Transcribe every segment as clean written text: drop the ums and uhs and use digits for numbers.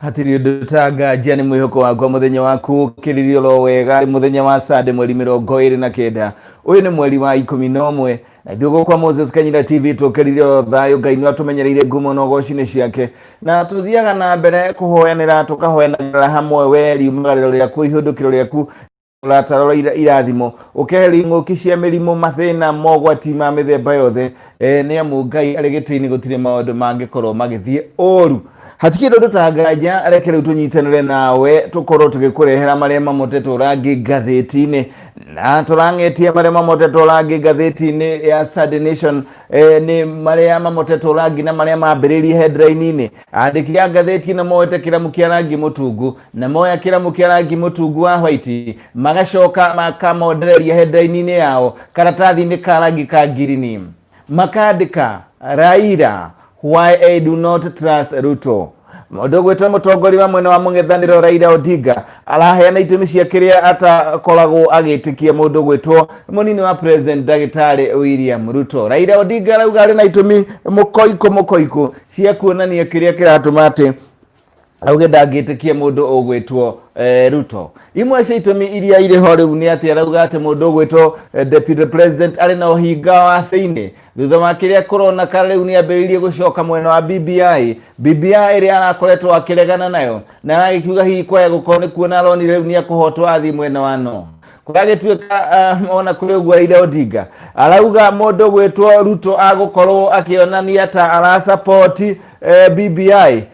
Hatirĩ ũndũ ta nganja nĩ mwĩhoko wakwa mũthenya waku ũkĩrĩrio ro wega mũthenya wa Sunday mweri 29 ũyũ nĩ mweri wa 11 na ithuĩ gũkwa Moses Kanyira TV tũkĩrĩrio ro thayũ. Ngai nĩ atũmenyereire ngumo na ũgoci-inĩ ciake na tũthiaga na mbere kũhoyanĩra tũkahoyanagĩra hamwe we riumagarĩro rĩaku ihũndũkĩro rĩaku ũratarora irathimo ũkeheria ing'ũki cia mĩrimũ mathĩna mogwati ma mĩthemba yothe. Nĩ amu Ngai arĩ gĩtĩ-inĩ gũtirĩ maũndũ mangĩkorwo magĩthiĩ ũru. Hatikĩrĩ ũndũ ta nganja, reke rĩu tũnyitanĩre nawe tũkorwo tũgĩkũrehera marĩa mamotetwo rangi ngathĩti-inĩ na tũrang'etie marĩa mamotetwo rangi ngathĩti-inĩ ya Sunday Nation. Nĩ marĩa mamotetwo rangi na marĩa mambĩrĩirie headline-inĩ. Andĩki a ngathĩti ĩno moete kĩramu kĩa rangi mũtungu na moya kĩramu kĩa rangi mũtungu wa white magacoka makamondereria headline-inĩ yao karatathi-inĩ ka rangi ka ngirini makandĩka "Raila, why I do not trust Ruto". Mũndũ ũgwĩtwo mũtongoria wa mwena wa mũng'ethanĩro Raila Odinga araheana itũmi cia kĩrĩa atakoragwo agĩtĩkia mũndũ ũgwĩtwo mũnini wa president ndagĩtarĩ William Ruto. Raila Odinga arauga arĩ na itũmi mũkoikũ mũkoikũ cia kuonania kĩrĩa kĩratũma atĩ auge ndangĩtĩkia mũndũ ũgwĩtwo Ruto. Imwe cia itũmi iria irĩ ho rĩu nĩ atĩ arauga atĩ mũndũ ũgwĩtwo deputy president arĩ na ũhinga wa thĩinĩ thutha wa kĩrĩa kũrona ka rĩu nĩ ambĩrĩirie gũcoka mwena wa BBI, BBI ĩrĩa arakoretwo akĩregana nayo na aragĩkiuga hihi kwaya gũkorwo nĩ kuona aronire rĩu nĩ ekũhotwo athiĩ mwena wa no kũragĩtuĩka. Ona kũrĩ ũguo Raila Odinga arauga mũndũ gwĩtwo Ruto agũkorwo akĩonania ta arasapoti BBI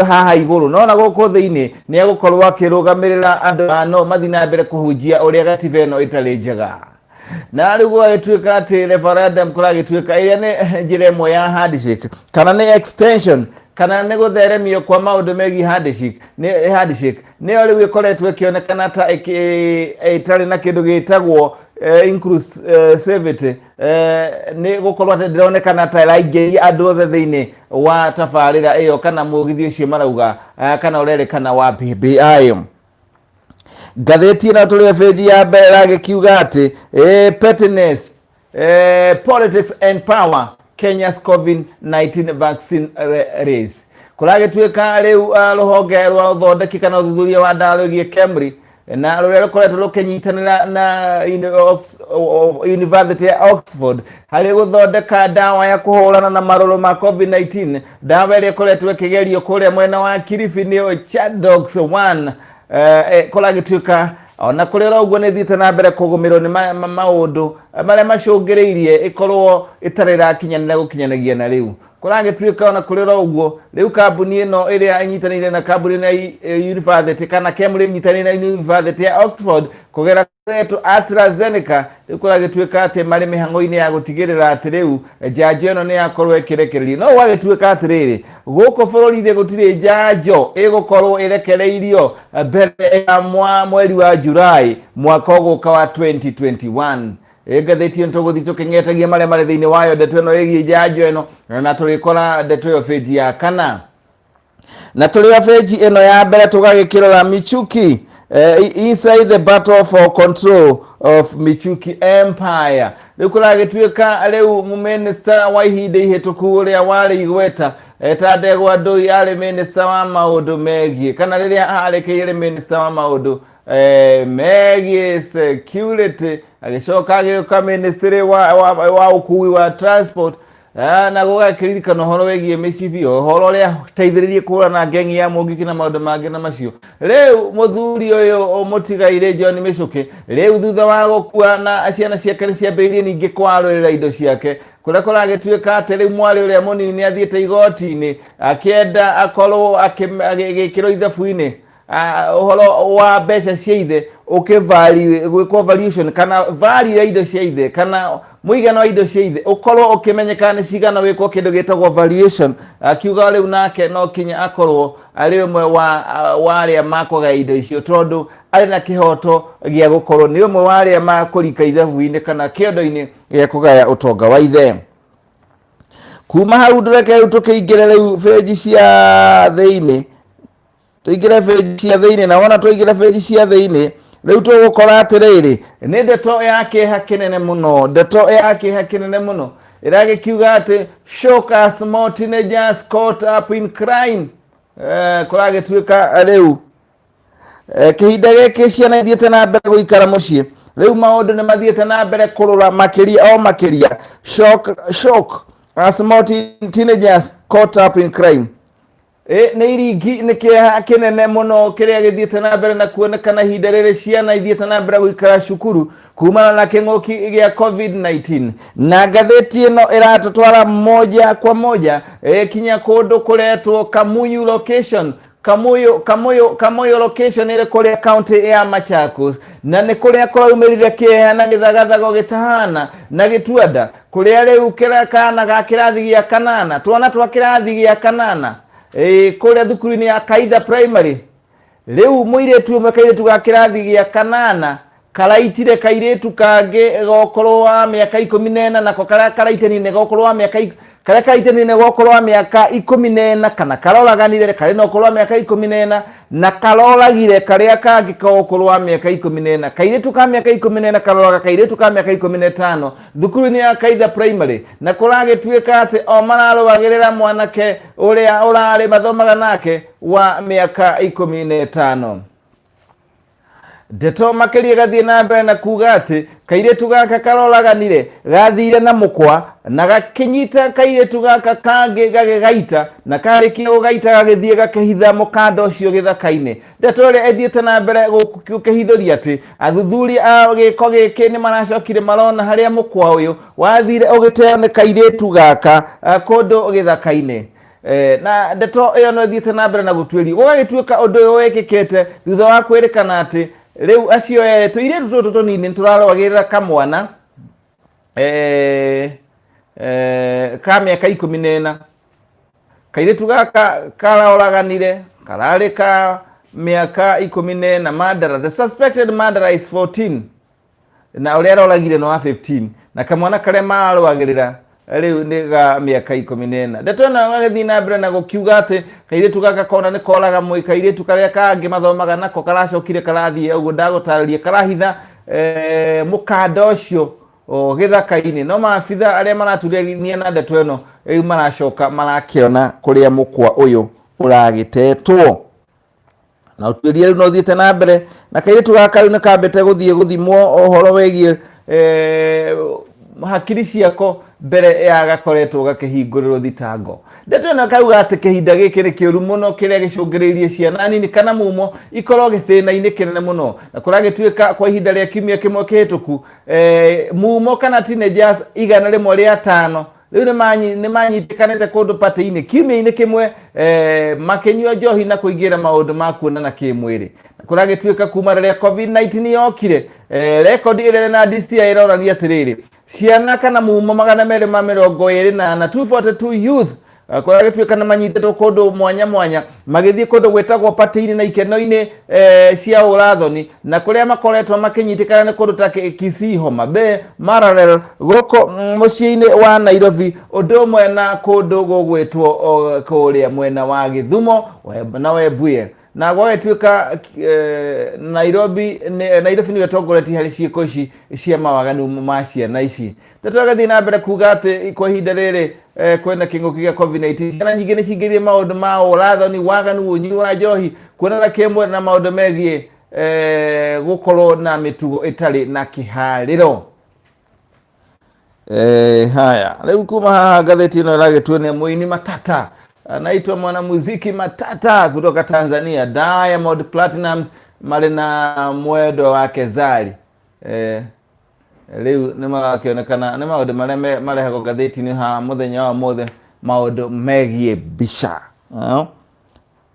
haha igũrũ no na gũkũ thĩinĩ nĩ egũkorwo akĩrũgamĩrĩra andũ a no mathiĩ na mbere kũhunjia ũrĩa gatiba ĩno ĩtarĩ njega. Na rĩu gũgagĩtuĩka atĩ referendum kũragĩtuĩka ĩrĩa nĩ njĩra ĩmwe ya handshake kana nĩ extension kana nĩ gũtheremio kwa maũndũ megiĩ handshake, nĩ handshake nĩyo rĩu ĩkoretwo ĩkĩonekana ta ĩtarĩ na kĩndũ gĩtagwo inclusivity, nĩ gũkorwo atĩ ndĩronekana ta ĩraingĩria andũ othe thĩinĩ wa tabarĩra ĩyo kana mũgithi ũcio marauga kana ũrerĩkana wa BBI. Ngathĩti ĩno tũrĩ bĩnji ya mbere ĩragĩkiuga atĩ pettiness, politics and power, Kenya's COVID-19 vaccine race. Kũragĩtuĩka rĩu rũhonge rwa ũthondeki kana ũthuthuria wa ndawa rwĩgiĩ KEMRI na rũrĩa rũkoretwo rũkĩnyitanĩra na University ya Oxford harĩ gũthondeka ndawa ya kũhũrana na marũrũ ma COVID-19, ndawa ĩrĩa ĩkoretwo ĩkĩgerio kũrĩa mwena wa Kilifi nĩyo Chadox 1. Kũragĩtuĩka ona kũrĩ oro ũguo nĩ thiĩte na mbere kũgũmĩrwo nĩ maũndũ marĩa macũngĩrĩirie ĩkorwo ĩtarĩ ĩrakinyanĩra gũkinyanĩria. Na rĩu kũragĩtuĩka ona kũrĩ oro ũguo rĩu kambuni ĩno ĩrĩa ĩnyitanĩire na kambuni na university kana KEMRI ĩnyitanĩire na University ya Oxford kũgera kũretwo AstraZeneca, rĩu kũragĩtuĩka atĩ marĩ mĩhang'o-inĩ ya gũtigĩrĩra atĩ rĩu njanjo ĩno nĩ yakorwo ĩkĩrekererio. No gwagĩtuĩka atĩrĩrĩ, gũkũ bũrũri-inĩ gũtirĩ njanjo ĩgũkorwo ĩrekereirio mbere ya mweri wa Julai mwaka ũgũka wa 2021. Ngathĩti ĩno tũgũthiĩ tũkĩng'etagia marĩa marĩ thĩinĩ wayo, ndeto ĩno ĩgiĩ njanjo ĩno, na tũrĩkora ndeto ĩyo bĩnji ya kana. Na tũrĩ o bĩnji ĩno ya mbere tũgagĩkĩrora Michuki, inside the battle for control of Michuki empire. Rĩu kũragĩtuĩka rĩu minister wa ihinda ihĩtũku ũrĩa warĩ igweta ta Ndegwa Ndũi arĩ minister wa maũndũ megiĩ kana rĩrĩa arĩkĩire minister wa maũndũ megiĩ security, agĩcoka agĩũka ministry wa ũkui wa transport, na gũgakĩririkana ũhoro wĩgiĩ mĩcibi, ũhoro ũrĩa teithĩrĩrie kũhũrana ngengi ya mũngiki na maũndũ mangĩ na macio. Rĩu mũthuri ũyũ mũtigairĩ John Mĩcũkĩ rĩu thutha wa gũkua na ciana ciake nĩ ciambĩrĩirie ningĩ kwarũĩrĩra indo ciake, kũrĩa kũragĩtuĩka atĩ rĩu mwarĩ ũrĩa mũnini nĩ athiĩte igoti-inĩ akĩenda akorwo agĩkĩrwo ithabu-inĩ ũhoro wa mbeca cia ithe ũkĩ gwĩkwo valuation kana value ya indo cia ithe kana mũigana wa indo cia ithe ũkorwo ũkĩmenyekana nĩ cigana, wĩkwo kĩndũ gĩtagwo valuation. Akiuga rĩu nake no kinya akorwo arĩ ũmwe wa arĩa makũgaya indo icio tondũ arĩ na kĩhoto gĩa gũkorwo nĩ ũmwe wa arĩa makũrika ithabu-inĩ kana kĩondo-inĩ gĩa kũgaya ũtonga wa ithe. Kuma hau ndũreke rĩu tũkĩingĩre rĩu bĩnji cia thĩinĩ, tũingĩre bĩnji cia thĩinĩ. Na wona twaingĩra bĩnji cia thĩinĩ rĩu tũgũkora atĩrĩrĩ nĩ ndeto ya kĩeha kĩnene mũno, ndeto ya kĩeha kĩnene mũno ĩragĩkiuga atĩ "Shock as more teenagers caught up in crime". Kũragĩtuĩka rĩu kĩhinda gĩkĩ ciana ithiĩte na mbere gũikara mũciĩ, rĩu maũndũ nĩ mathiĩte na mbere kũrũra makĩria o makĩria. Shock, shock as more teenagers caught up in crime. Nĩ iringi nĩ kĩeha kĩnene mũno kĩrĩa gĩthiĩte na mbere na kuonekana ihinda rĩrĩ ciana ithiĩte na mbere gũikara cukuru kumana na kĩng'ũki gĩa COVID-19. Na ngathĩti ĩno ĩratũtwara moja kwa moja kinya kũndũ kũretwo Kamuyu location, Kamuyu, Kamuyu, Kamuyu location ĩrĩ kũrĩa kaunti ya Machakos, na nĩ kũrĩa kũraumĩrire kĩeha na gĩthagathago gĩtahana na gĩtuanda, kũrĩa rĩu kĩra kana ga kĩrathi gĩa kanana, twana twa kĩrathi gĩa kanana kũrĩa thukuru-inĩ ya Kaitha Primary. Rĩu mũirĩtu ũmwe, kairĩtu ga kĩrathi gĩa kanana, karaitire kairĩtu kangĩ gokorwo wa mĩaka 14, nako karĩa karaitani gokorwo wa mĩaka karĩa karaitani gokorwo wa mĩaka 14, kana karoraganire karĩ na ũkũrũ wa mĩaka 14, na karoragire karĩa kangĩ ka ũkũrũ wa mĩaka 14. Kairĩtu ka mĩaka 14 karoraga kairĩtu ka mĩaka 15 thukuru-inĩ ya Kaitha Primary, na kũragĩtuĩka atĩ o mararũagĩrĩra mwanake ũrĩa ũrarĩ mathomaga nake wa mĩaka 15. Ndeto makĩria gathiĩ na mbere na kuga atĩ kairĩtu gaka karoraganire gathire na mũkwa na gakĩnyita kairĩtu gaka kangĩ gagĩgaita, na karĩkia gũgaita gagĩthiĩ gakĩhitha mũkanda ũcio gĩthaka-inĩ. Ndeto ĩrĩa ĩthiĩte na mbere gũkĩhithũria atĩ athuthuria a gĩko gĩkĩ nĩ maracokire marona harĩa mũkwa ũyũ wathire ũgĩteo nĩ kairĩtu gaka kũndũ gĩthaka-inĩ. Na ndeto ĩyo no ĩthiĩte na mbere na gũtuĩrio, gũgagĩtuĩka ũndũ ũyũ wĩkĩkĩte thutha wa kwĩrĩkana atĩ rĩu acio erĩ tũirĩtu tũtũ tũnini nĩtũrarũagĩrĩra kamwana ka mĩaka 14. Kairĩtu gaka karaoraganire kararĩ ka mĩaka 14. Murderer, the suspected murderer is 14, na ũrĩa aroragire nĩ wa 15, na kamwana karĩa mararũagĩrĩra rĩu nĩ ga mĩaka 14. Ndeto ĩno gagĩthiĩ na mbere na gũkiuga atĩ kairĩtu gaka kona nĩ koraga mwĩ kairĩtu karĩa kangĩ mathomaga nako, karacokire karathiĩ ũguo ndagũtarĩria, karahitha mũkanda ũcio gĩthaka-inĩ, no maabitha arĩa maraturania na ndeto ĩno rĩu maracoka marakĩona kũrĩa mũkwa ũyũ ũragĩtetwo. Na ũtuĩria rĩu no ũthiĩte na mbere, na kairĩtu gaka rĩu nĩ kambĩte gũthiĩ gũthimwo ũhoro wĩgiĩ hakiri ciako mbere ya gakoretwo gakĩhingũrĩrwo thitango. Ndeto ĩno kauga atĩ kĩhinda gĩkĩ nĩ kĩũru mũno kĩrĩa gĩcũngĩrĩirie ciana nini kana mumo ikorwo gĩthĩna-inĩ kĩnene mũno, na kũragĩtuĩka kwa ihinda rĩa kiumia kĩmwe kĩhĩtũku mumo kana teenagers 105 rĩu nĩ manyitĩkanĩte kũndũ patĩ-inĩ kiumia-inĩ kĩmwe makĩnyua njohi na kũingĩra maũndũ ma kuonana kĩmwĩrĩ. Kũragĩtuĩka kuma rĩrĩa COVID-19 yokire, rekondi ĩrĩa na DCI ĩronania atĩrĩrĩ, ciana kana mumo 224, 242 youth, kũragĩtuĩka nĩ manyitĩtwo kũndũ mwanya mwanya magĩthiĩ kũndũ gwĩtagwo patĩ-inĩ na ikeno-inĩ cia ũrathoni, na kũrĩa makoretwo makĩnyitĩkana nĩ kũndũ ta Kisii, Homa Bay, Maralal, gũkũ mũciĩ-inĩ wa Nairobi, ũndũ ũmwe na kũndũ gũgwĩtwo kũrĩa mwena wa Gĩthumo na Webuye. Na gwagĩtuĩka Nairobi Nairobi nĩyo ĩtongoretie harĩ ciĩko ici cia mawaganu ma ciana ici. Ndeto ĩgathiĩ na mbere kuga atĩ kwa ihinda rĩrĩ kwĩna kĩng'ũki gĩa COVID-19, ciana nyingĩ nĩ cingĩrie maũndũ ma ũrathoni, waganu, ũnyui wa njohi, kuonana kĩmwĩrĩ na maũndũ megiĩ gũkorwo na mĩtugo ĩtarĩ na kĩharĩro. Haya, rĩu kuma haha ngathĩti ĩno ĩragĩtuonia mũini matata anaitwa mwanamuziki matata kutoka Tanzania Diamond Platnumz marĩ na mwendwa wake Zari. Rĩu nĩ marakĩonekana nĩ maũndũ marĩa marehagwo ngathĩti-inĩ ha mũthenya wa ũmũthĩ, maũndũ megiĩ mbica.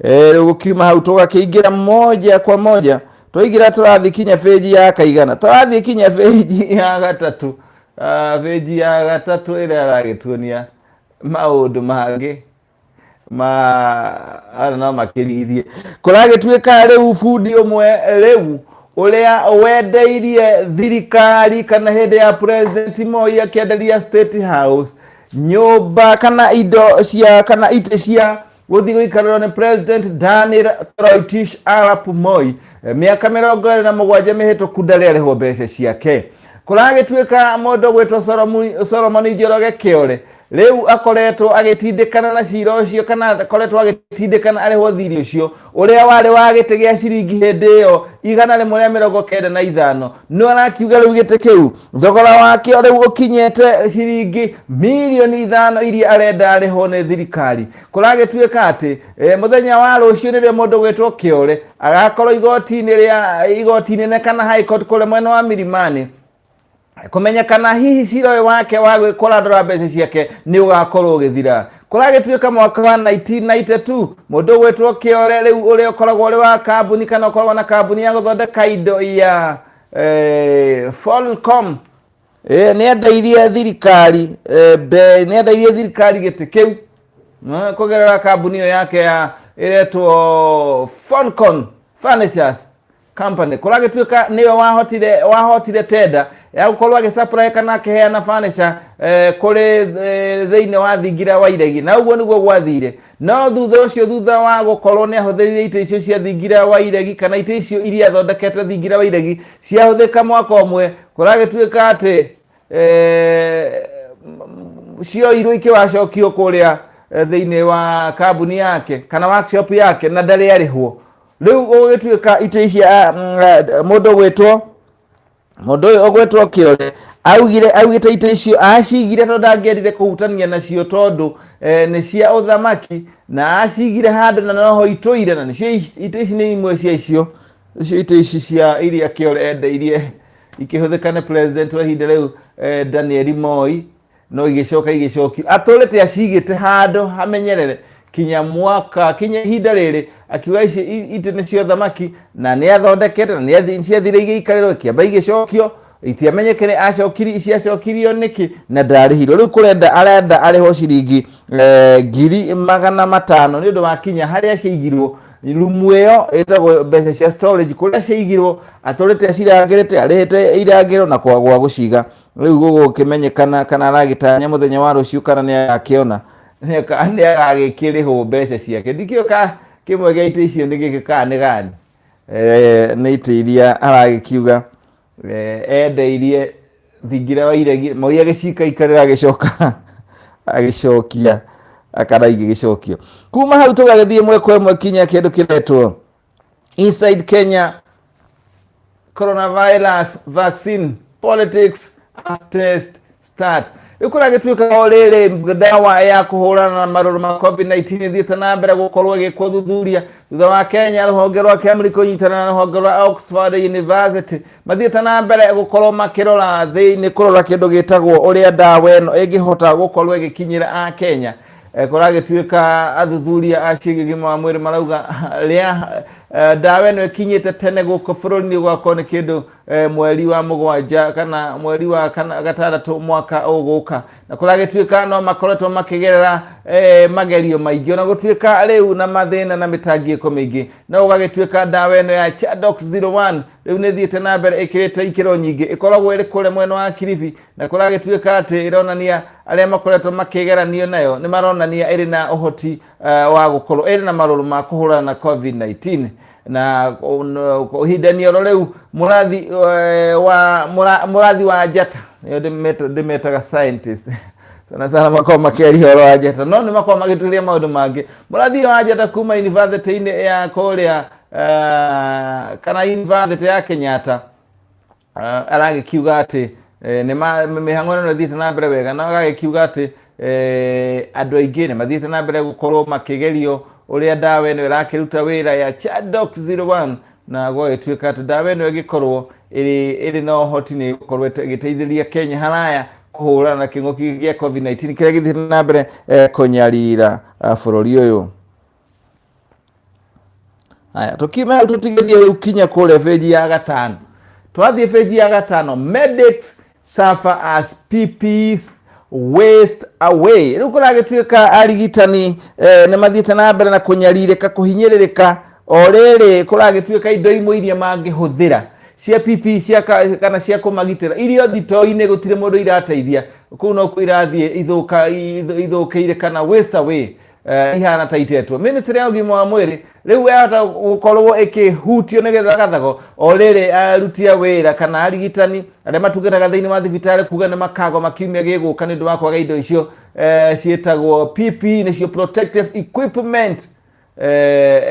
Rĩu gũkiuma hau tũgakĩingĩra moja kwa moja, twaingĩra tũrathiĩ kinya bĩnji ya kaigana, tũrathiĩ kinya bĩnji ya gatatũ. Bĩnji ya gatatũ ĩrĩa ĩragĩtuonia maũndũ mangĩ ma ana no makĩrithie. Kũragĩtuĩka rĩu bundi ũmwe rĩu ũrĩa wendeirie thirikari kana hĩndĩ ya President Moi akĩenderia State House nyũmba kana indo cia kana itĩ cia gũthiĩ gũikarĩrwo nĩ President Daniel Toroitich arap Moi mĩaka 27 mĩhĩtũku, ndarĩ arĩhwo mbeca ciake. Kũragĩtuĩka mũndũ gwĩtwo Solomon Njoroge Kĩore. Rĩu akoretwo agĩtindĩkana na cira ũcio, kana akoretwo agĩtindĩkana arĩhwo thirĩ ũcio ũrĩa warĩ wa gĩtĩ gĩa ciringi hĩndĩ ĩyo 195. No arakiuga rĩu gĩtĩ kĩu thogora wakĩo rĩu ũkinyĩte ciringi mirioni 5 iria arenda arĩhwo nĩ thirikari. Kũragĩtuĩka atĩ mũthenya wa rũciũ nĩrĩo mũndũ gwĩtwo Kĩore agakorwo igoti-inĩ rĩa igoti inene kana High Court kũrĩa mwena wa Milimani, kũmenya kana hihi cira ũyũ wake wa gwĩkũrandũra mbeca ciake nĩ ũgakorwo ũgĩthira. Kũragĩtuĩka mwaka wa 1992 mũndũ ũgwĩtwo Kĩore rĩu ũrĩa ũkoragwo ũrĩ wa kambuni kana ũkoragwo na kambuni ya gũthondeka indo ya Folcom, nĩ endeirie thirikari, nĩ endeirie thirikari gĩtĩ kĩu kũgerera kambuni ĩyo yake ya ĩretwo Foncon Furnitures Company. Kũragĩtuĩka nĩwe wahotire tenda ya gũkorwo agĩsupply kana akĩheana furniture kũrĩ thĩinĩ wa thingira wa Iregi, na ũguo nĩguo gwathire. No thutha ũcio, thutha wa gũkorwo nĩ ahũthĩrire itĩ icio cia thingira wa Iregi, kana itĩ icio iria athondekete thingira wa Iregi ciahũthĩka mwaka ũmwe, kũragĩtuĩka atĩ cioirwo ikĩwacokio kũrĩa thĩinĩ wa kambuni yake kana workshop yake, na ndarĩ arĩhwo. Rĩu gũgĩtuĩka itĩ ici, mũndũ ũgwĩtwo, mũndũ ũyũ ũgwĩtwo Kĩore augire, augĩte itĩ icio acigire tondũ ndangĩendire kũhutania nacio, tondũ nĩ cia ũthamaki, na acigire handũ na noho itũire, na nĩcio itĩ ici nĩ imwe cia icio, icio itĩ ici cia iria Kĩore endeirie ikĩhũthĩka nĩ president wa ihinda rĩu, Daniel Moi, no igĩcoka igĩcokio. Atũrĩte acigĩte handũ hamenyerere kinya mwaka, kinya ihinda rĩrĩ, akiuga ici itĩ nĩ cia ũthamaki na nĩ athondekete na nĩ ciathire igĩikarĩrwo, ikĩamba igĩcokio, itiamenyekire acokiri ciacokirio nĩkĩ, na ndarĩhirwo. Rĩu kũrenda arenda arĩhwo ciringi 500,000 nĩ ũndũ wa kinya harĩa ciaigirwo, rumu ĩyo ĩtagwo mbeca cia storage kũrĩa ciaigirwo, atũrĩte acirangĩrĩte, arĩhĩte irangĩro na kwa gũciga. Rĩu gũgũkĩmenyekana kana aragĩtanya mũthenya wa rũciũ kana nĩ agakĩona, nĩ agagĩkĩrĩhwo mbeca ciake. Ndikĩũĩ ka kĩmwe gĩa itĩ icio nĩ gĩkĩ kana nĩ gani. Nĩ itĩ iria aragĩkiuga endeirie thingira wa Iregi. Moi agĩcikaikarĩra, agĩcoka agĩcokia akana igĩgĩcokio. Kuma hau tũgagĩthiĩ ĩmwe kwa ĩmwe kinya kĩndũ kĩretwo Inside Kenya Coronavirus Vaccine Politics as Test Start. Rĩu kũragĩtuĩka o rĩrĩ ndawa ya kũhũrana na marũrũ ma COVID-19 ĩthiĩte na mbere gũkorwo ĩgĩkwo thuthuria thutha wa Kenya rũhonge rwa KEMRI kũnyitana na rũhonge rwa Oxford University, mathiĩte na mbere gũkorwo makĩrora thĩinĩ, kũrora kĩndũ gĩtagwo ũrĩa ndawa ĩno ĩngĩhota gũkorwo ĩgĩkinyĩra a Kenya. Kũragĩtuĩka athuthuria a ciĩgiĩ ũgima wa mwĩrĩ marauga rĩa ndawa ĩno ĩkinyĩte tene gũkũ bũrũri-inĩ gwakorwo nĩ kĩndũ mweri wa mũgwanja kana mweri wa kana gatandatũ mwaka ũgũka, na kũragĩtuĩka no makoretwo makĩgerera magerio maingĩ, ona gũtuĩka rĩu na mathĩna na mĩtangĩko mĩingĩ. No gũgagĩtuĩka ndawa ĩno ya Chadox 01 rĩu nĩ ĩthiĩte na mbere ĩkĩrĩte ikĩro nyingĩ, ĩkoragwo ĩrĩ kũrĩa mwena wa Kilifi, na kũragĩtuĩka atĩ ĩronania arĩa makoretwo makĩgeranio nayo nĩ maronania ĩrĩ na ũhoti wa gũkorwo ĩrĩ na marũrũ ma kũhũrana na COVID-19. Na ihinda-inĩ oro rĩu mũrathi wa mũrathi wa njata, nĩo ndĩmetaga scientist, sana sana makoragwo makĩaria ũhoro wa njata, no nĩ makoragwo magĩtuĩria maũndũ mangĩ. Mũrathi wa njata kuma university-inĩ ya kũrĩa kana university ya Kenyatta aragĩkiuga atĩ nĩ mĩhang'o ĩno ĩthiĩte na mbere wega, na agagĩkiuga atĩ andũ aingĩ nĩ mathiĩte na mbere gũkorwo makĩgerio ũrĩa ndawa ĩno ĩrakĩruta wĩra ya Chadox 01, na gwagĩtuĩka atĩ ndawa ĩno ĩgĩkorwo ĩrĩ na ũhoti nĩ ĩgũkorwo ĩgĩteithĩrĩria Kenya haraya kũhũrana na kĩng'ũki gĩa COVID-19 kĩrĩa gĩthiĩte na mbere kũnyarira bũrũri ũyũ. Haya, tukiuma hau tũtigĩthiĩ rĩu kinya kũrĩa page ya gatano. Twathiĩ page ya gatano, medics suffer as PPEs waste away. Rĩu kũragĩtuĩka arigitani nĩ mathiĩte na mbere na kũnyarirĩka, kũhinyĩrĩrĩka, o rĩrĩ kũragĩtuĩka indo imwe iria mangĩhũthĩra cia PPE cia kana cia kũmagitĩra irio thitoo-inĩ gũtirĩ mũndũ irateithia, kũu no kuo irathiĩ ithũkĩire kana waste away. Ihana ta itetwo ministry ya ũgima wa mwĩrĩ rĩu yahota gũkorwo ĩkĩhutio nĩ gĩthagathago o rĩrĩ aruti a wĩra kana arigitani arĩa matungataga thĩinĩ wa thibitarĩ kuga nĩ makagoma kiumia gĩgũka nĩ ũndũ wa kwaga indo icio ciĩtagwo PPE, nĩcio protective equipment.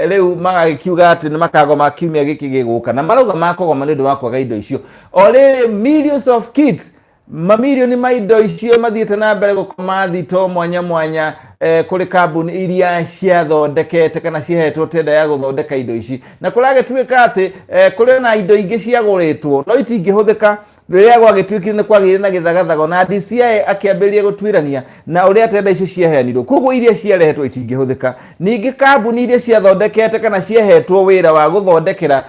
Rĩu magagĩkiuga atĩ nĩ makagoma kiumia gĩkĩ gĩgũka, na marauga makũgoma nĩ ũndũ wa kwaga indo icio, o rĩrĩ millions of kits, mamirioni ma indo icio, mathiĩte na mbere gũkoma thito mwanya mwanya kũrĩ kambuni iria ciathondekete kana ciahetwo tenda ya gũthondeka indo ici. Na kũragĩtuĩka atĩ kũrĩ na indo ingĩ ciagũrĩtwo no itingĩhũthĩka. Rĩrĩa gwagĩtuĩkire nĩ kwagĩire na gĩthagathago na DCI akĩambĩrĩria gũtuĩrania na ũrĩa tenda icio ciaheanirwo, koguo iria ciarehetwo itingĩhũthĩka. Ningĩ kambuni iria ciathondekete kana ciahetwo wĩra wa gũthondekera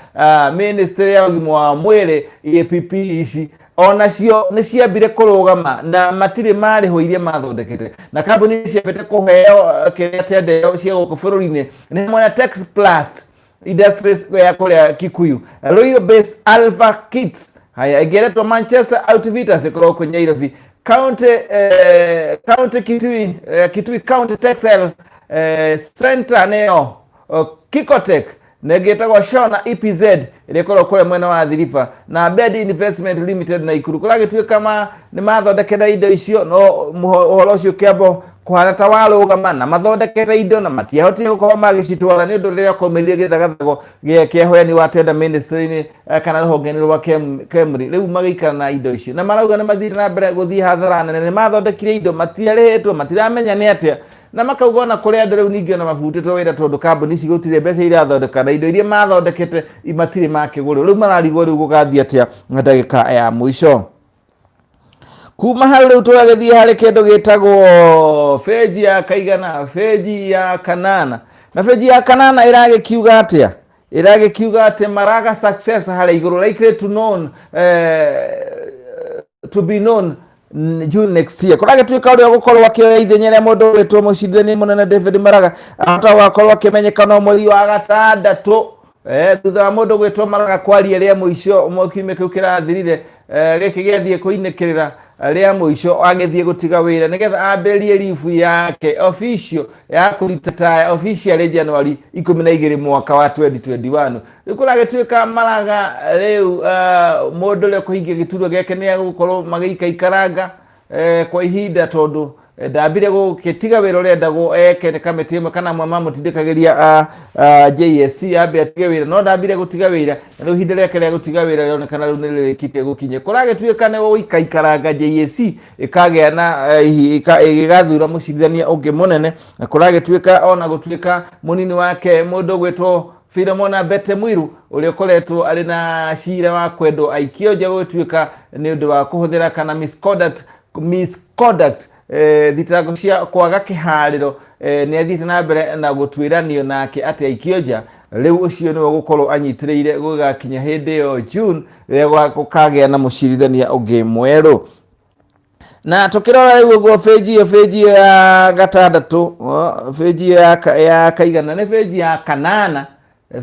ministry ya ũgima wa mwĩrĩ PPE ici, onacio nĩ ciambire kũrũgama na matirĩ marĩhwo iria mathondekete. Na kambuni ciambĩte kũheo kĩrĩa tenda ĩyo cia gũkũ bũrũri-inĩ nĩ hamwe na Texplast Industries ya kũrĩa Kikuyu, Royal Base Alpha Kits, haya ĩngĩ ĩretwo Manchester Outfitters ĩkoragwo kũ Nairobi County, County Kitui, Kitui County Textile Center nĩyo Kikotec, na ĩngĩ ĩtagwo Shona EPZ ĩrĩa ĩkoragwo kũrĩa mwena wa Thiriba, na Bed Investment Limited na Ikuru. Kũragĩtuĩka ma nĩ mathondekete indo icio, no ũhoro ũcio ũkĩamba kũhana ta warũgama, na mathondekete indo na matiahotire gũkorwo magĩcitwara nĩ ũndũ rĩrĩa kwaumĩrire gĩthagathago kĩa ũheani wa tenda ministry-inĩ kana rũhonge-inĩ rwa KEMRI. Rĩu magĩikara na indo icio na marauga nĩ mathiĩte na mbere gũthiĩ hathara nene. Nĩ mathondekire indo, matiarĩhĩtwo, matiramenya nĩ atĩa, na makauga ona kũrĩ andũ rĩu ningĩ ona mabutĩtwo wĩra tondũ kambuni ici gũtirĩ mbeca irathondeka, na indo iria mathondekete matirĩ makĩgũrwo. Rĩu mararigwo rĩu gũgathiĩ atĩa ndagĩka ya mũico. Kuma hau rĩu tũgagĩthiĩ harĩ kĩndũ gĩtagwo benji ya kaigana, benji ya kanana. Na benji ya kanana ĩragĩkiuga atĩa? Ĩragĩkiuga atĩ Maraga success harĩa igũrũ likely to known to be known June next year. Kũragĩtuĩka ũrĩa ũgũkorwo akĩoya ithenya rĩa mũndũ wĩtwo mũcindani mũnene David Maraga ahota gũgakorwo akĩmenyeka no mweri wa gatandatũ, thutha wa mũndũ gwĩtwo Maraga kwaria rĩa mũico kiumia kĩu kĩrathirire. Gĩkĩ gĩathiĩ kũinĩkĩrĩra rĩa mũico agĩthiĩ gũtiga wĩra nĩgetha ambĩrĩrie lifu yake official ya kũritaya officially January 12 mwaka wa 2021. Rĩu kũragĩtuĩka Maraga rĩu, mũndũ ũrĩa ũkũhingia gĩturwa gĩake nĩ egũkorwo magĩikaikaranga kwa ihinda, tondũ ndambire gũgĩtiga wĩra ũrĩa endagwo eke nĩ kamĩtĩ ĩmwe kana amwe mamũtindĩkagĩria JSC ambe atige wĩra, no ndambire gũtiga wĩra, na rĩu ihinda rĩake rĩa gũtiga wĩra rĩronekana rĩu nĩ rĩrĩkĩtie gũkinya. Kũragĩtuĩka nĩ gũikaikaranga JSC ĩkagĩa na ĩgĩgathura mũcirithania ũngĩ mũnene. Na kũragĩtuĩka ona gũtuĩka mũnini wake, mũndũ ũgwĩtwo Philemona Mbete Mwiru, ũrĩa ũkoretwo arĩ na cira wa kwendwo aikio nja gũgĩtuĩka nĩ ũndũ wa kũhũthĩra kana misconduct, thitango cia kwaga kĩharĩro, nĩ athiĩte na mbere na gũtuĩranio nake atĩ aikio nja. Rĩu ũcio nĩwe ũgũkorwo anyitĩrĩire gũgakinya hĩndĩ ĩyo June rĩrĩa gũkagĩa na mũcirithania ũngĩ mwerũ. Na tukirora rĩu ũguo benji ĩyo ya gatandatũ, benji ĩyo ya kaigana nĩ benji ya kanana,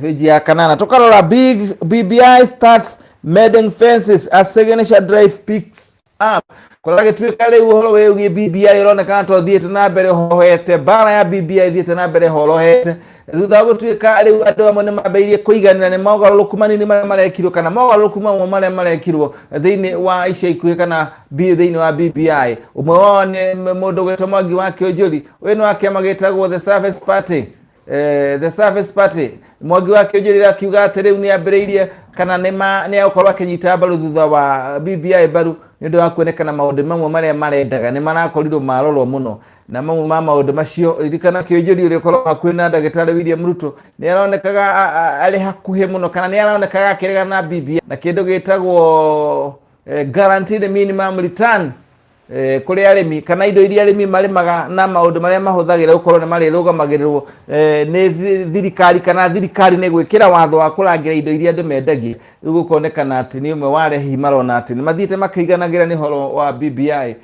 benji ya kanana, tukarora big BBI starts mending fences as signature drive picks up. Kũragĩtuĩka rĩu ũhoro wĩgiĩ BBI ũronekana to thiĩte na mbere ũhohete, mbara ya BBI thiĩte na mbere horohete thutha wa gũtuĩka rĩu andũ amwe nĩ mambĩrĩirie kũiganĩra nĩ mogarũrũku manini marĩa marekirwo kana mogarũrũku mamwe marĩa marekirwo thĩinĩ wa ica ikuhĩ kana thĩinĩ wa BBI. Ũmwe wao nĩ mũndũ gwĩtwo Mwangi wa Kĩũnjũri. Ũyũ nĩ wa kĩama gĩtagwo The Service Party, The Service Party. Mwangi wa Kĩũnjũri akiuga atĩ rĩu nĩ ambĩrĩirie kana nĩ agũkorwo akĩnyita mbaru thutha wa BBI mbaru nĩ ũndũ wa kuonekana maũndũ mamwe marĩa marendaga nĩ marakorirwo marorwo mũno. Na mamwe ma maũndũ macio, ririkana Kĩũnjũri ũrĩa ũkoragwo hakuhĩ na ndagĩtarĩ William Ruto nĩ aronekaga arĩ hakuhĩ mũno kana nĩ aronekaga akĩregana na BBI na kĩndũ gĩtagwo guaranteed minimum return kũrĩ arĩmi kana indo iria arĩmi marĩmaga na maũndũ marĩa mahũthagĩra gũkorwo nĩ marĩrũgamagĩrĩrwo nĩ thirikari kana thirikari nĩ gwĩkĩra watho wa kũrangĩra indo iria andũ mendagia. Rĩu gũkonekana atĩ nĩ ũmwe wa arĩa hihi marona atĩ nĩ mathiĩte makĩiganagĩra nĩ ũhoro wa BBI.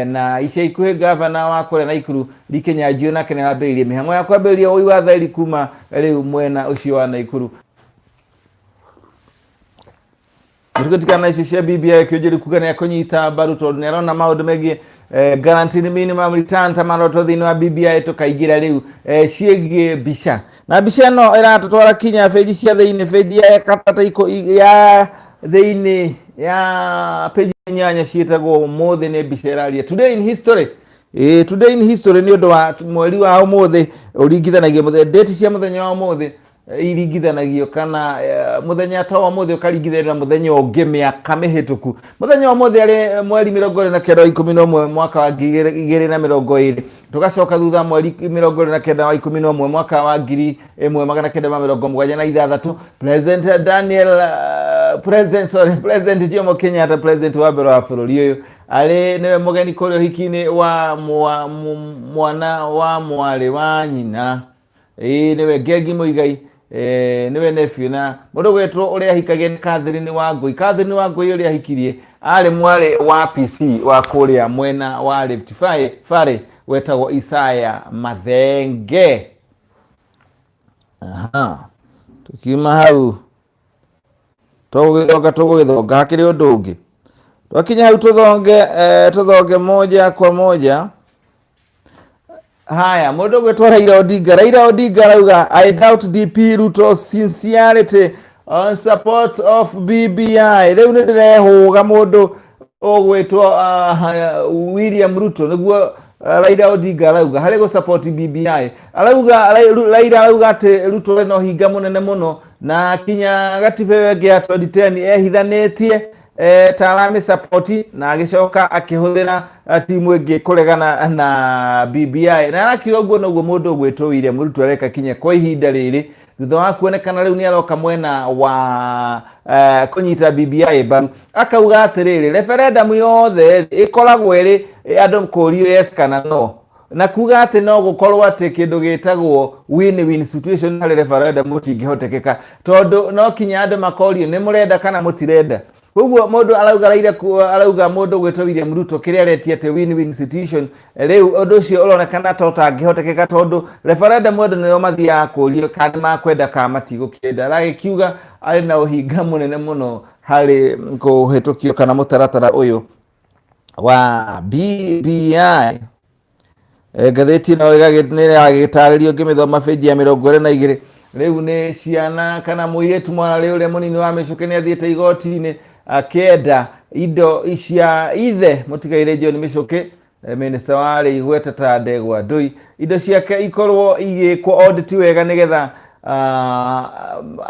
Na ica ikuhĩ gavana wa kũrĩa Naikuru Lee Kinyanjui nake nĩ arambĩrĩirie mĩhang'o ya kwambĩrĩria ũi wa thairi kuma rĩu mwena ũcio wa Naikuru. Tũgĩtigana na icio cia BBI, Kĩũnjũri kuga nĩ ekũnyita mbaru tondũ nĩ arona maũndũ megiĩ Guaranteed minimum return ta maroto thĩinĩ wa BBI tũkaingĩra rĩu ciĩgiĩ mbica na mbica ĩno ĩratũtwara kinya benji cia thĩinĩ, benji ya katata ya thĩinĩ ya peji 8 ciĩtagwo ũmũthĩ nĩ mbica ĩraria today in history. Ĩĩ, today in history nĩ ũndũ wa mweri wa ũmũthĩ ũringithanagia mũthenya, date cia mũthenya wa ũmũthĩ iringithanagio kana mũthenya ta wa ũmũthĩ ũkaringithanio na mũthenya ũngĩ mĩaka mĩhĩtũku. Mũthenya wa ũmũthĩ arĩ mweri 29 wa 11 mwaka wa 2020, tũgacoka thutha mweri 29 wa 11 mwaka wa 1976, President Daniel President, sorry, President Jomo Kenyatta, President wa mbere wa bũrũri ũyũ, arĩ nĩwe mũgeni kũrĩa ũhiki-inĩ wa mwana wa mwarĩ wa nyina. Ĩĩ, nĩwe Ngengi Mũigai, nĩwe nephew na mũndũ gwetwo ũrĩa ahikagia nĩ Catherine Wangũi. Catherine Wangũi ũrĩa ahikirie arĩ mwarĩ wa PC wa kũrĩa mwena wa Rift Valley wetagwo Isaya Mathenge. Aha. Tukiuma hau tũgũgĩthonga tũgũgĩthonga hakĩrĩ ũndũ ũngĩ twakinya hau tũthonge, tũthonge moja kwa moja. Haya, mũndũ ũgwĩtwo Raila Odinga. Raila Odinga arauga, "I doubt DP Ruto sincerity on support of BBI." Rĩu nĩ ndĩrehũga mũndũ ũgwĩtwo William Ruto nĩguo Raila Odinga arauga harĩ gũ support BBI. Arauga Raila arauga atĩ Ruto arĩ na ũhinga mũnene mũno na kinya gatiba ĩyo ĩngĩ ya 2010 ehithanĩtie ta aramĩ support na agĩcoka akĩhũthĩra timu ĩngĩ kũregana na BBI, na arakiuga ũguo noguo mũndũ ũgwĩtwo William Ruto areka kinya kwa ihinda rĩrĩ thutha wa kuonekana rĩu nĩ aroka mwena wa kũnyita BBI mbaru. Akauga atĩrĩrĩ, referendum yothe ĩkoragwo ĩrĩ andũ kũrio yes kana no, na kuga atĩ no gũkorwo atĩ kĩndũ gĩtagwo win-win situation harĩ referendum gũtingĩhotekeka tondũ no kinya andũ makorio nĩ mũrenda kana mũtirenda. Koguo mũndũ arauga Raila arauga mũndũ gwĩtwo William Ruto kĩrĩa aretia atĩ win-win situation, rĩu ũndũ ũcio ũronekana ta ũtangĩhotekeka tondũ referendum andũ nĩo mathiaga kũrio kana nĩ makwenda kana matigũkĩenda. Aragĩkiuga arĩ na ũhinga mũnene mũno harĩ kũhĩtũkio kana mũtaratara ũyũ wa BBI. Ngathĩti ĩno nĩ ĩragĩtarĩrio ngĩmĩthoma benji ya 22. Rĩu nĩ ciana kana mũirĩtu mwarĩ ũrĩa mũnini wa Mĩcũkĩ nĩ athiĩte igoti-inĩ akĩenda indo cia ithe mũtigairĩ John Mĩcũkĩ, minister warĩ igweta ta Ndegwa Ndũi, indo ciake ikorwo igĩkwo audit wega nĩgetha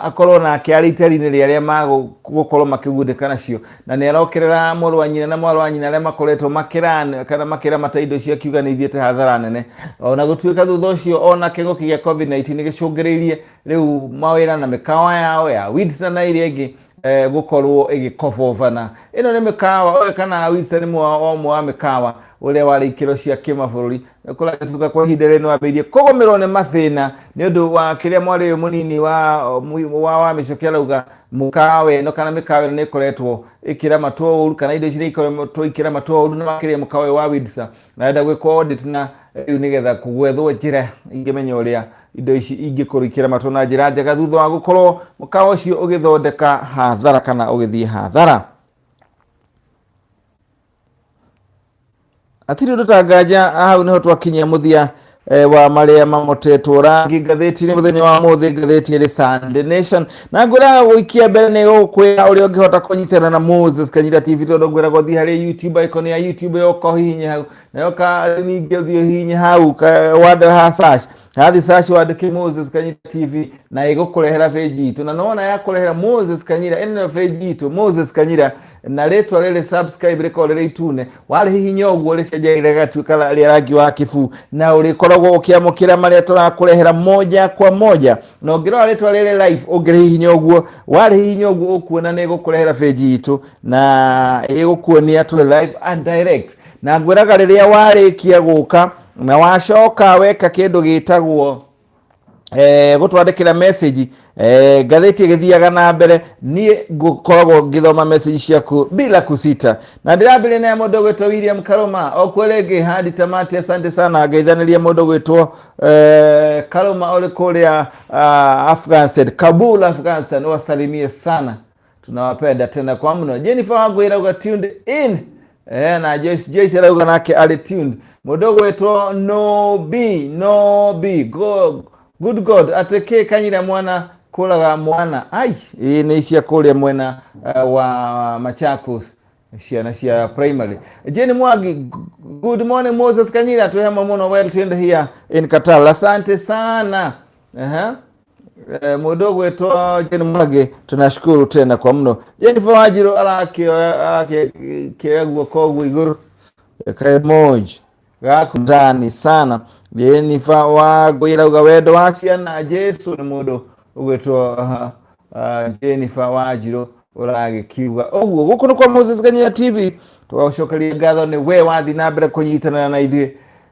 akorwo nake arĩ itari-inĩ rĩa arĩa magũkorwo makĩgunĩka nacio. Na nĩ arokerera mũrũ wa nyina na mwarĩ wa nyina arĩa makoretwo makĩra kana makĩramata indo icio, akiuga nĩ ithiĩte hathara nene, ona gũtuĩka thutha ũcio ona kĩng'ũki gĩa COVID-19 nĩ gĩcũngĩrĩirie rĩu mawĩra na mĩkawa yao ya Windsor na ĩrĩa ĩngĩ gũkorwo ĩgĩkobobana. Ĩno nĩ mĩkawa ũyũ kana Windsor nĩ ũmwe wa mĩkawa ũrĩa warĩ ikĩro cia kĩmabũrũri kũratuĩka kwa ihinda rĩrĩ nĩwambĩrĩirie kũgũmĩrwo nĩ mathĩna nĩ ũndũ wa kĩrĩa mwarĩ ũyũ mũnini wa Mĩcũkĩ arauga mũkawa ĩno kana mĩkawa ĩno nĩ ĩkoretwo ĩkĩramatwo ũru kana indo ici nĩ ikoretwo ikĩramatwo ũru na makĩria mũkawa ũyũ wa Windsor na enda gwĩkwo audit na rĩu nĩgetha gwethwo njĩra ingĩmenya ũrĩa indo ici ingĩkorwo ikĩramatwo na njĩra njega thutha wa gũkorwo mũkawa ũcio ũgĩthondeka hathara kana ũgĩthiĩ hathara. Hatirĩ ũndũ ta nganja hau nĩho twakinyia mũthia wa marĩa mamotetwo rangi ngathĩti-inĩ mũthenya wa mũthĩ, ngathĩti ĩrĩ Sunday Nation. Na ngwĩraga gũikia mbere nĩ gũkwĩra ũrĩa ũngĩhota kũnyitana na Moses Kanyira TV, tondũ ngwĩraga ũthiĩ harĩ YouTube, icon ya YouTube yoka ũhihinye hau, na yoka ningĩ ũthiĩ ũhihinye hau wande ha search, hathi search wandĩke Moses Kanyira TV na ĩgũkũrehera page itũ. Na nona yakũrehera Moses Kanyira, ĩno nĩyo page itũ Moses Kanyira, na rĩtwa rĩrĩ subscribe rĩkorwo rĩrĩ itune, warĩhihinya ũguo rĩcenjagia rĩgatuĩka rĩa rangi wa kĩbuu, na ũrĩkoragwo ũkĩamũkĩra marĩa tũrakũrehera moja kwa moja. Na ũngĩrora rĩtwa rĩrĩ live, ũngĩrĩhihinya ũguo, warĩhihinya ũguo ũkuona nĩ ĩgũkũrehera page itũ na ĩgũkuonia tũrĩ live and direct. Na ngwĩraga rĩrĩa warĩkia gũka na wacoka weka kĩndũ gĩtagwo gũtwandĩkĩra message, ngathĩti ĩgĩthiaga na mbere, niĩ ngũkoragwo ngĩthoma message ciaku bila kusita. Na ndĩrambĩrĩria na mũndũ ũgwĩtwo William Karũma okuo rĩngĩ hadi tamati. Asante sana, ngeithanĩria mũndũ ũgwĩtwo Karũma ũrĩ kũrĩa Afghanistan, Kabul Afghanistan, wasalimie sana, tunawapenda tena kwa mno. Jennifer Wangui irauga tuned in. Na Joyce, Joyce arauga nake arĩ tuned. Mũndũ ũgwĩtwo no b no b go, good God atĩ kĩ kanyira mwana kũraga mwana ai ĩ nĩ cia kũrĩa mwena wa Machakos, ciana cia primary. Jane Mwangi, good morning Moses Kanyira, twĩ hamwe mũno, well tuned here in Qatar, asante sana. Aha. Mũndũ ũgwĩtwo Jane Mwangi, tunashukuru tena kwa mno. Jennifer Wanjiru arakĩoya guoko ũguo igũrũ kaemoji gaku ndani sana. Jennifer Wangũi arauga wendo wa ciana Jesu nĩ mũndũ ũgwĩtwo Jennifer Wanjiru ũragĩkiuga ũguo. Gũkũ nĩ kwa Moses Kanyira TV, tũgagũcokeria ngatho nĩ we wathiĩ na mbere kũnyitanĩra na ithuĩ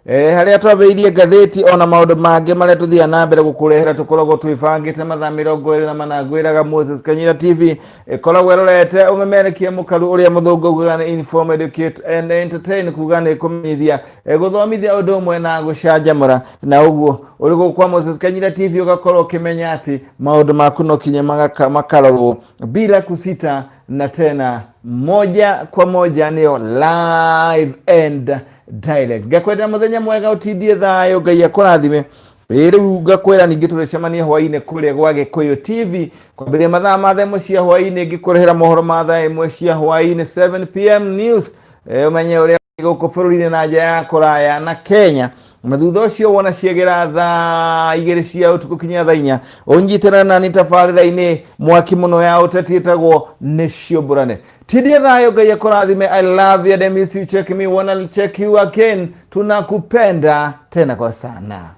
harĩa twambĩrĩirie ngathĩti ona maũndũ mangĩ marĩa tũthiaga na mbere gũkũrehera. Tũkoragwo twĩbangĩte mathaa 24. Ngwĩraga Moses Kanyira TV ĩkoragwo ĩrorete ũmemerekia mũkaru ũrĩa mũthũngũ augaga nĩ inform, educate and entertain, kuga nĩ kũmenyithia, gũthomithia ũndũ ũmwe na gũcanjamũra. Na ũguo ũrĩ gũkũ kwa Moses Kanyira TV ũgakorwo ũkĩmenya atĩ maũndũ maku no kinya makarorwo bila kusita, na tena moja kwa moja nĩyo live and direct. Ngakwendera mũthenya mwega, ũtindie thayũ, Ngai akũrathime. Ĩ rĩu ngakwĩra ningĩ tũrĩcemania hwainĩ kũrĩa gwa Gĩkũyũ TV kwambĩrĩria mathaa ma 1:00 cia hwainĩ, ngĩkũrehera mohoro ma 1:00 cia hwainĩ, 7 p.m. news, ũmenye ũrĩa gũkũ bũrũri-inĩ na nja ya kũraya na Kenya. Na thutha ũcio wona ciagĩra 2:00 cia ũtukũ kinya 4:00, ũnyitĩrĩre nani tabarĩra-inĩ mwaki mũno ya ũteti ĩtagwo nĩ ciũmbũrane. Tindie thayũ, Ngai akũrathime. I love you and I miss you. Check me, wanna check you again. Tunakupenda tena kwa sana.